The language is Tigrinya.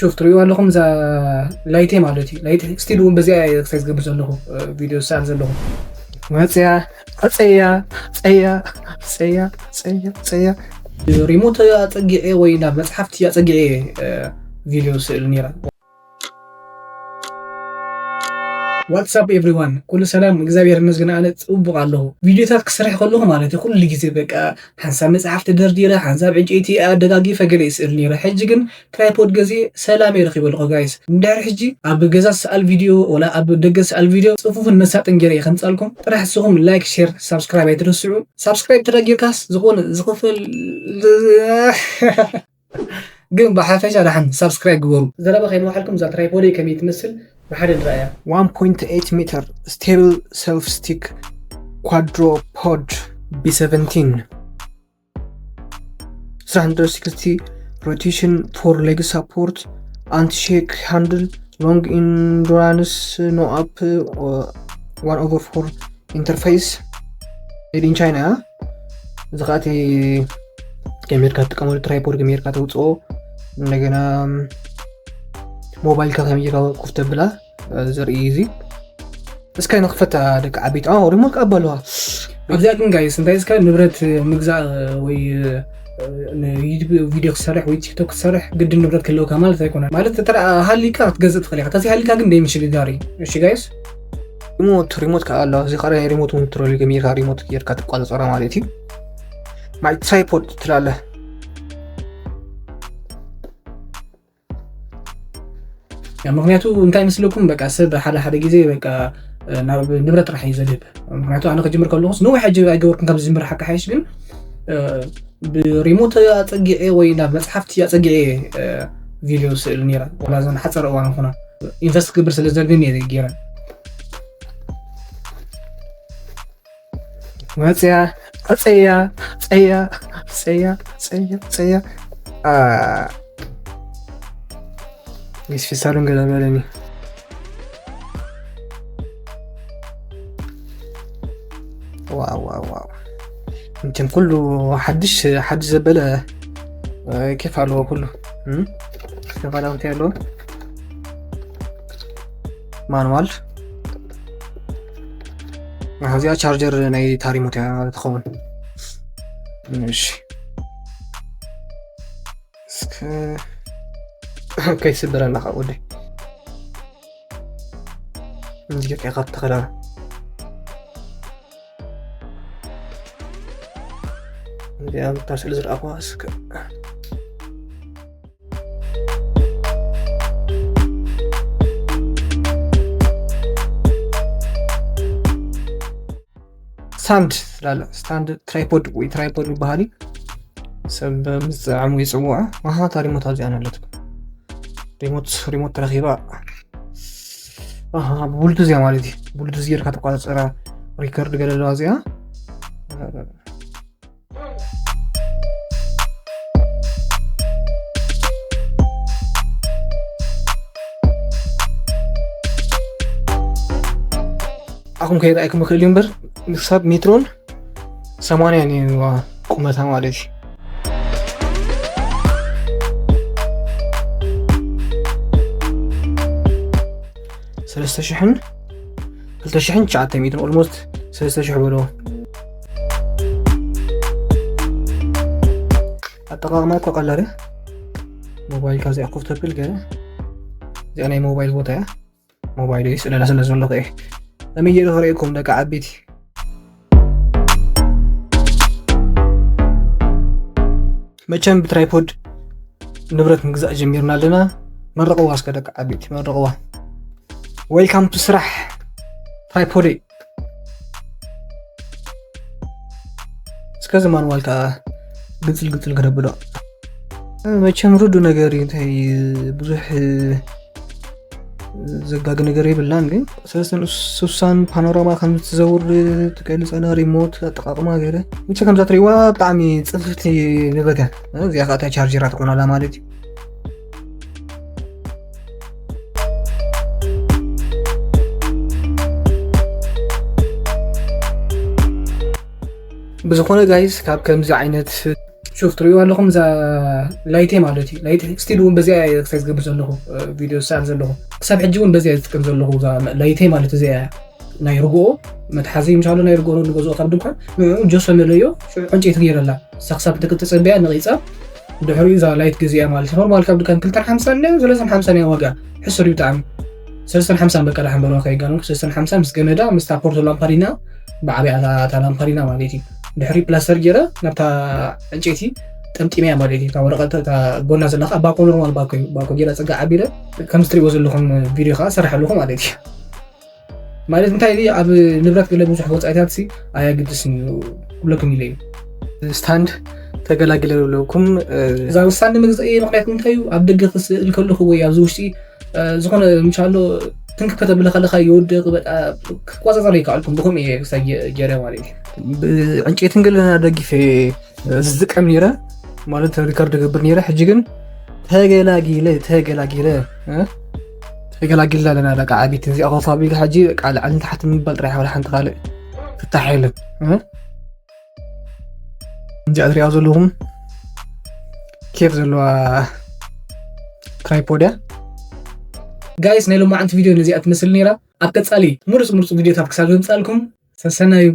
ሹፍ ትሪእዋ ኣለኹም እዛ ላይተይ ማለት እዩ። ላይተይ ስቲል እውን በዚኣ እየ ኤክሰርሳይዝ ዝገብር ዘለኹ፣ እ፣ ቪድዮ ዝሰኣል ዘለኹ። መፅያ፣ ፀያ፣ ፀያ፣ ፀያ፣ ፀያ፣ ፀያ። ሪሞት ኣፀጊዐ ወይ ናብ መፅሓፍቲ ኣፀጊዐ፣ እ፣ ቪድዮ ስእል ነይራ። What's up everyone? ኩሉ ሰላም እግዚኣብሔር ይመስገን፣ ኣነ ጽቡቕ ኣለኹ። ቪድዮታት ክሰርሕ ከለኹ ማለት እዩ ኩሉ ግዜ በቃ ሓንሳብ መጽሓፍ ተደርዲረ ሓንሳብ ዕንጨይቲ ኣደጋጊፈ ገለ ይስእል ነይረ። ሕጂ ግን ትራይፖድ ገዜ ሰላም ረኺበ ኣለኹ ጋይስ። እንድሕር ሕጂ ኣብ ገዛ ሰኣል ቪድዮ ወላ ኣብ ደገ ሰኣል ቪድዮ ጽፉፍን መሳጥን ገይረ እየ ከምጻልኩም። ጥራሕ ንስኹም ላይክ፣ ሼር፣ ሳብስክራይብ ኣይትረስዑ። ሳብስክራይብ ተደጊርካስ ዝኾነ ዝኽፈል ግን ብሓፈሻ ደሓን ሳብስክራይብ ግበሩ። ዘረባ ከይንወሓልኩም እዛ ትራይፖደይ ከመይ ትመስል ብሓደ ንረኣያ። one point eight meter stable self stick quadrupod B seventeen. Three hundred sixty rotation, four leg support, anti-shake handle, long endurance, no up, uh, one over four interface, made in China። እዚ ከዓ እቲ ገሜርካ ትጥቀመሉ ትራይፖድ ገሜርካ ተውፅኦ፣ እንደገና ሞባይልካ ከመይ ጌርካ ኮፍ ተብላ፣ እ፣ ዘርኢ እዩ እዚ። እስከ ንኽፈታ ደቂ ዓበይቲ። ኣዎ፣ ሪሞት ከኣ ኣለዋ። ኣብዚኣ ግን ጋይስ፣ እንታይ እስከ ንብረት ምግዛእ ወይ፣ እ፣ ንዩቱብ ቪድዮ ክትሰርሕ ወይ ቲክቶክ ክትሰርሕ ግድን ንብረት ክህልወካ ማለት ኣይኮነን። ማለት፣ ተራ ሃሊካ ክትገዝእ ትኽእል ኢኻ። ተዘይሃሊካ ግን ደይ ምሽግጋር እዩ። እሺ ጋይስ? ሪሞት፣ ሪሞት ከኣ ኣለዋ። እዚ ከኣ ናይ ሪሞት እውን ትረሊ ገሚርካ ሪሞት ጌርካ ትቆጻጸራ ማለት እዩ። My tripod ትላለህ። ያ፣ ምኽንያቱ እንታይ መስለኩም፣ በቃ ሰብ ሓደ ሓደ ግዜ በቃ፣ እ፣ ናብ ንብረት ጥራሕ እዩ ዘድህብ። ምኽንያቱ ኣነ ክጅምር ከለኹስ ንውሕ ሕጂ ኣይገበርኩን ካብ ዝጅምር ሓቂ ሓይሽ፣ ግን፣ እ፣ ብሪሞት ኣጸጊዐ ወይ ናብ መጽሓፍቲ ኣጸጊዐ፣ እ፣ ቪድዮ ስእል ነይረ። ወላ እዘን ሓጸር እዋን ኾና ኢንቨስት ክገብር ስለ ዘድልኒ እየ ገይረ። መፅያ፣ ፀያ፣ ፀያ፣ ፀያ፣ ፀያ፣ ፀያ። አ፣ ሚስ ፊሳሉን ገለ በለኒ። ዋው፣ ዋው፣ ዋው። እንትን ኩሉ ሓድሽ፣ ሓድሽ ዘበለ፣ እ፣ ኬፍ ኣለዎ ኩሉ። እም? ዝተፈላለዩ እንታይ ኣለዎ? ማኑዋል። እዚኣ ቻርጀር ናይ ታሪሞት እያ ትኸውን። እሺ። እስከ ከይስበረና ካብ ወደይ። እዚኣ ከይካ ተኸላ። እዚኣ ምታ ስእሊ ዝረኣኹዋ እስከ። ስታንድ ትላለ። ስታንድ ትራይፖድ ወይ ትራይፖድ ይበሃል እዩ። ሰብ ምስ ዝጠዓሙ ይጽውዖ። ኣሃ፣ እታ ሪሞት ኣብዚኣ ኣለትኩም። ሪሞት፣ ሪሞት ተረኺባ። ኣሃ፣ ብሉቱዝ እያ ማለት እዩ። ብሉቱዝ ጌርካ ተቋጻጸራ። ሪከርድ ገለ ኣለዋ እዚኣ። ኣኹም ከይረኣይኩም ይኽእል እዩ እምበር፣ ክሳብ ሜትሮን ሰማንያን እዩ ቁመታ ማለት እዩ። ሰለስተ ሽሕን ክልተ ሽሕን ትሽዓተ ሚእትን፣ ኦልሞስት ሰለስተ ሽሕ በልዎ። ኣጠቓቕማ እኮ ቀላል እያ። ሞባይልካ እዚኣ ኮፍ ተብል ገለ፣ እዚኣ ናይ ሞባይል ቦታ እያ። ሞባይል እዩ ስእለላ ስለ ዘለኹ እየ። ከመይ ገይረ ክርእየኩም ደቂ ዓበይቲ? መቸም ብትራይፖድ ንብረት ምግዛእ ጀሚርና ኣለና። መርቕዋ እስከ ደቂ ዓበይቲ፣ መርቕዋ። ዌልካም ቱ ስራሕ ትራይፖደይ። እስከ እዚ ማንዋል ከዓ ግፅል ግፅል ክነብሎ። መቸም ርዱ ነገር እዩ፣ እንታይ ብዙሕ ዘጋግ ነገር የብላን፣ ግን ሰለስተ ንኡስ ስሳን ፓኖራማ ከም እትዘውር ትገልጸና፣ ሪሞት ኣጠቓቕማ ገለ። ብቻ ከምዛ ትሪእዋ ብጣዕሚ ጽፍፍቲ ንበተ። እዚኣ ከዓ እታ ቻርጀራ ትኾናላ ማለት እዩ። ብዝኾነ ጋይስ፣ ካብ ከምዚ ዓይነት ሹፍ ትሪእዋ ኣለኹም እዛ ላይቴ ማለት እዩ። ላይቴ ስቲል እውን በዚኣ እየ ኤክሰርሳይዝ ዝገብር ዘለኹ፣ ቪድዮ ዝሰኣል ዘለኹ። ክሳብ ሕጂ እውን በዚኣ እየ ዝጥቀም ዘለኹ እዛ ላይቴ ማለት እዚኣ እያ። ናይ ርግኦ መትሓዚ ምሻሎ ናይ ርግኦ ንገዝኦ ካብ ድኳን ንዕኡ ጀሶ መለዮ ሽዑ ዕንጨይቲ ገይረላ። እሳ ክሳብ ተጸበያ ነቒጻ ድሕሪኡ እዛ ላይት ገዚኣ ማለት እዩ። ኖርማል ካብ ድኳን ክልተን ሓምሳን እያ፣ ሰለስተን ሓምሳን እያ ዋጋ። ሕሱር እዩ ብጣዕሚ። ሰለስተን ሓምሳን በቃ ደሓን በሎ ከይጋነንኩ ሰለስተን ሓምሳን ምስ ገመዳ ምስታ ፖርቶ ላምፓዲና ብዓብያ እታ ላምፓዲና ማለት እዩ። ድሕሪ ፕላስተር ገይረ ናብታ ዕንጨይቲ ጠምጢመያ ማለት እዩ። እታ ወረቐት እታ ጎና ዘለካ ባኮ ኖርማል ባኮ እዩ። ባኮ ገይረ ጸጋ ዓቢረ ከም እትሪእዎ ዘለኹም ቪድዮ ከዓ ሰራሕ ኣለኹ ማለት እዩ። ማለት እንታይ እዩ ኣብ ንብረት ገለ ብዙሕ ወጻኢታት ሲ ኣየግድስን እዩ ክብለኩም ኢለ እዩ። ስታንድ ተገላጊለ ዝብለኩም እዛ ስታንድ መግዛኢ ምክንያት እንታይ እዩ? ኣብ ደገ ክስእል ከለኹ ወይ ኣብዚ ውሽጢ ዝኾነ ምሻሎ ትንክ ከተብለ ከለካ የወድቅ በቃ ክቆጻጸር ይከኣልኩም ብኹም እየ ክሳይ ገረ ማለት እዩ። ብዕንጨይትን ገለና ደጊፈ ዝጥቀም ነይረ ማለት ሪከርድ ገብር ነይረ። ሕጂ ግን ተገላጊለ ተገላጊለ እ? ተገላጊልና ኣለና። ደቃ ዓቢት እዚኣ ኮፋ ቢል ሕጂ በቃ ላዕልን ታሕቲ ምባል ጥራይ ሓወላ ሓንቲ ካልእ ፍታሕ የለን እ? እንጂ ኣትሪኣ ዘለኹም ኬፍ ዘለዋ ትራይፖድ እያ። ጋይስ ናይ ሎማዓንቲ ቪድዮ ነዚኣ ትመስል ነይራ። ኣብ ቀጻሊ ምሩፅ ምሩፅ ቪድዮታት ክሳብ ዘምፃልኩም ሰሰናዩ።